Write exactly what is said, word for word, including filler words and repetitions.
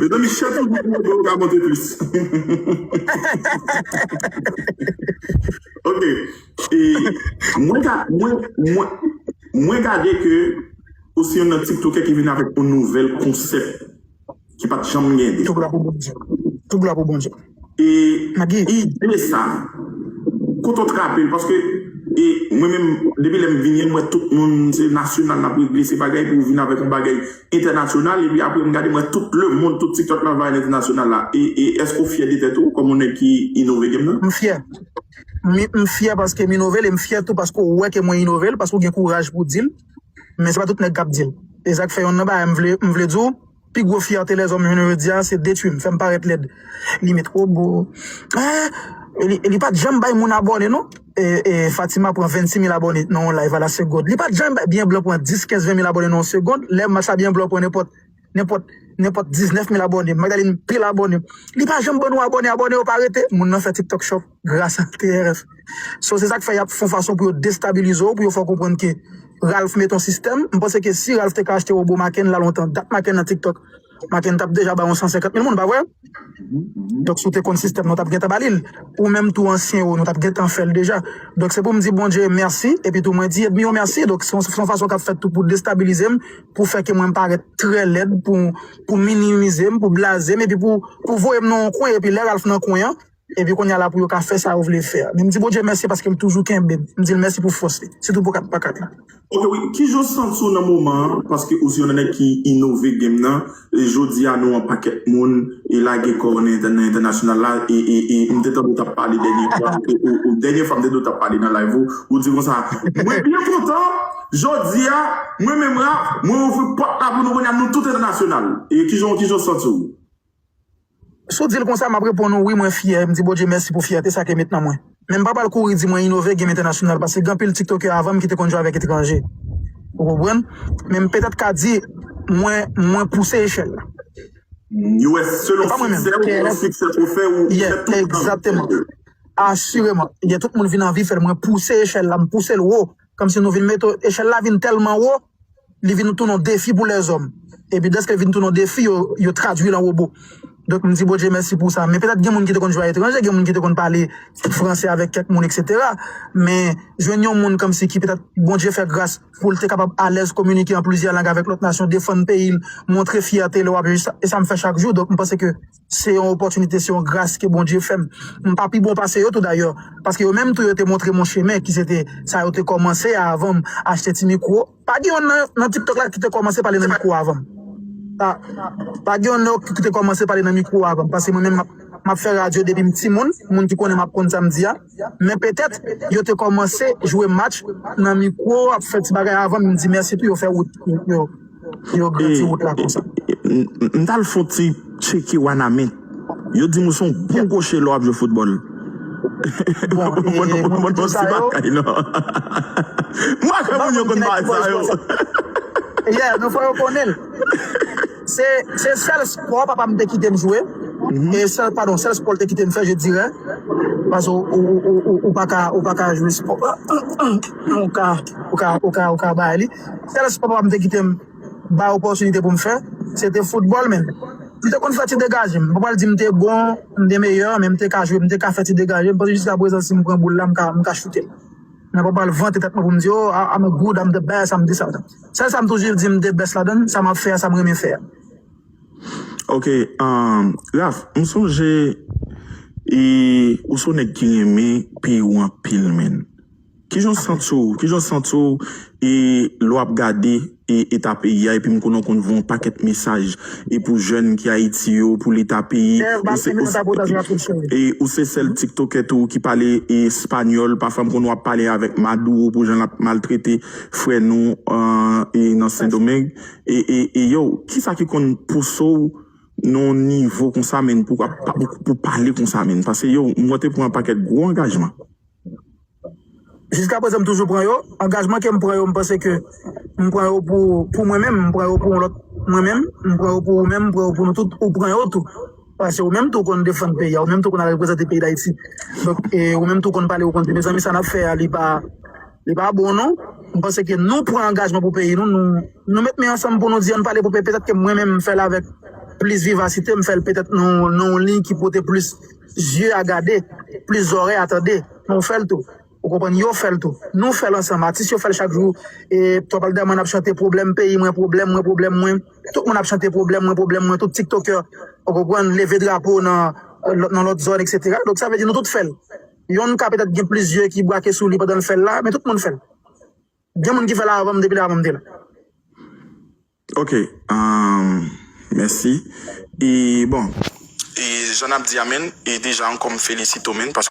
Mezanmi, chèf nou pou yo ka monte plis. Ok. E mwen, ka- mwen, mwen, mwen gade ke ou se yon nan TikTokè ki vin avèk yon nouvèl konsèp ki pa t janm gen deja. Tout glwa pou Bondye. Tout glwa pou Bondye. E ide sa, kote w trape l? Paske e mwen menm, depi lè m vini, m wè tout moun se nasyonal n ap regle, se bagay pou w vin avèk yon bagay entènasyonal, epi apre m gade, m wè tout lemonn, tout TikTok la vayal entènasyonal la. E, e èske w fyè de tèt ou kòm yon nèg ki inove game nan? M fyè. M, m fyè paske m inove l, e m fyè tou paske w wè ke mwen inove l, paske w gen kouraj pou w di l. Men se pa tout nèg k ap di l. E sa k fè yonn nan bagay m vle, m vle di w, pi gwo fyète lèzòm jounen jodi a, se detwi m, fè m parèt lèd. Li met wobo. Ah, li, li pa t janm bay moun abòne, non. E, e Fatima pran vennsis mil abòne nan yon live a la segond. Li pa t janm bay byen blan pran dis, kenz, ven mil abòne nan yon segond. Lè match la byen blan pran nenpòt, nenpòt, nenpòt diznèf mil abòne. Magdalene pil abòne. Li pa janm ban nou abòne, abòne yo pa rete. Moun nan fè TikTok shop gras a T R F. So, se sa k fè y ap fè yon fason pou yo destabilize w, pou yo fè w konprann ke Ralph met yon sistèm. M panse ke si Ralph te ka achte wobo Maken la lontan, dat Maken nan TikTok, Maken t ap deja bay yon san senkant mil moun, pa vre? Donk, si w te konn sistèm nan, w t ap gentan ba li l. Ou menm tou ansyen yo, nou t ap gentan fè l deja. Donk, se pou m di Bondye mèsi, epi tou mwen di ènmi yo mèsi. Donk, se yon, se yon fason k ap fèt tou pou destabilize m, pou fè ke mwen m parèt trè lèd, pou, pou minimize m, pou blaze m, epi pou, pou voye m nan yon kwen, epi lè Ralph nan kwen an, epi kounye a la pou yo ka fè sa yo vle fè a. Men m di Bondye mèsi paske l toujou kenbe m. M di l mèsi pou fòs li. Sitou pou kat pa kat la. Ok, wi. Kijan w santi w nan moman an? Paske ou se yon nèg ki inove game nan. E jodi a, nou yon pakèt moun e lage kò w nan entè-, nan entènasyonal la. E, e, e m te tande w t ap pale dènye fwa. E, ou, ou, dènye fwa, m te tande w t ap pale nan live ou. Ou di konsa, mwen byen kontan. Jodi a, mwen menm la, mwen ouvri pòt la pou nou kounye a, nou tout entènasyonal. E kijan, kijan w santi w? Si w di l konsa, m ap reponn ou, wi, mwen fyè. M di Bondye mèsi pou fyète sa ke met nan mwen. Men m pa pral kouri di mwen inove game entènasyonal, paske gen anpil tiktokè avan m ki te konn jwe avèk etranje. Ou konprann? Men m petèt ka di, mwen, mwen pouse echèl la. Yo wè selon siksè ou, selon siksè ou fè, ou fè tout moun anvi fè l. Egzakteman. Asireman. Gen tout moun vin anvi fè l. Mwen pouse echèl la, m pouse l wo. Kòmsi nou vin mete echèl la vin tèlman wo, li vin tounen yon defi pou lèzòm. Epi dèske l vin tounen yon defi, yo, yo tradui l an wobo. Donk, m di Bondye mèsi pou sa. Men petèt gen moun ki te konn jwe aletranje, gen moun ki te konn pale franse avèk kèk moun, etsetera. Men jwenn yon moun kòmsi ki petèt Bondye fè gras pou l te kapab alèz kominike an plizyè lang avèk lòt nasyon, defann peyi l, montre fyète lè w ap jwe, e sa m fè chak jou. Donk, m panse ke se yon opòtinite, se yon gras ke Bondye fè m. M pa pi bon pase yo tou dayè, paske yo menm tou yo te montre m yon chemen ki se te sa yo te kòmanse a avan m achte ti mikwo. Pa gen yonn nan, nan TikTok la ki te kòmanse pale nan mikwo avan m. Pa, pa gen yonn nan yo ki te kòmanse pale nan mikwo avan m, paske mwen menm m ap, m ap fè radyo depi m timoun, moun ki konnen m ap konn sa m di a. Men petèt, yo te kòmanse jwe match nan mikwo, ap fè ti bagay avan m, m di mèsi tou, yo fè wout, yo, yo grandi wout la konsa. E, e, m, m t al fè yon ti tcheke Wanament. Yo di m ou se yon bon goche lè w ap jwe foutbòl. Bon, e, moun ki di sa yo, bagay, non. M pa kwè moun yo konn bagay sa yo. Yeah, nou fò yo konnen l. Se, se sèl spò papa m te kite m jwe. E sèl, padon, sèl spò l te kite m fè, je dirais. Paske ou, ou, ou, ou, ou pa ka, ou pa ka jwe spò. Ou ka, ou ka, ou ka, ou ka bay li. Sèl spò papa m te kite m bay opòtinite pou m fè, se te foutbòl, men. M te konn fè ti degaje. M pa pral di m te bon, m te meyè, men m te ka jwe, m te ka fè ti degaje. M panse jiska prezan, si m pran boul la, m ka, m ka choute l. Mwen pa pral vante tèt mwen pou m di, oh, I- I'm good, I'm the best, I'm this, I'm that. Sèl sa m toujou di m the best ladan l, sa m ap fè a, sa m renmen fè a. Ok, um, Raf, m sonje e, ou se yon nèg ki renmen peyi w anpil, menn. Kijan w santi w? Kijan w santi w e lè w ap gade e eta peyi a, epi m konnen w konn voye yon pakèt mesaj e pou jèn ki Ayiti yo, pou leta peyi. Ou se, ou se, e, ou se sèl tiktokè tou ki pale e espanyòl. Pafwa m konn w ap pale avèk Maduro pou jan l ap maltrete frè nou an, e nan Sendomeng. E, e, e yo, kisa ki konn pouse w nan yon nivo konsa, menn, pou, pou, pou pale konsa, menn? Paske yo, mwen te pran yon pakèt gwo angajman. Jiska prezan, m toujou pran yo. Angajman ke m pran yo, m panse ke m pran yo pou, pou mwen menm, m pran yo pou yon lòt mwen menm, m pran yo pou ou menm, m pran yo pou nou tout, ou pran yo tou. Paske ou menm tou konn defann peyi a, ou menm tou konn al reprezante peyi Dayiti. Donk, e, ou menm tou konn pale, ou konn di, mezanmi, sa n ap fè a, li pa, li pa bon, non. M panse ke nou pran angajman pou peyi nou, nou, nou met men ansanm pou nou di ann pale pou peyi. Petèt ke mwen menm m fè l avèk plis vivasite, m fè l petèt nan, nan yon liy ki pote plis zye a gade, plis zòrèy a tande. Nou fè l tou. Ou konprann? Yo fè l tou. Nou fè l ansanm. Atis yo fè l chak jou. E Top Alderman ap chante pwoblèm peyi mwen, pwoblèm mwen, pwoblèm mwen. Tout moun ap chante pwoblèm mwen, pwoblèm mwen. Tout TikToker, ou konprann, leve drapo nan, nan lòt zòn, et cetera. Donk, sa vle di nou tout fè l. Yonn ka petèt gen plis zye ki brake sou li pandan l fè l la, men tout moun fè l. Gen moun ki fè l avan m, depi lè avan m te la. Ok, um, mèsi. E bon, e jan n ap di amèn, e deja ankò m felisite w, men, paske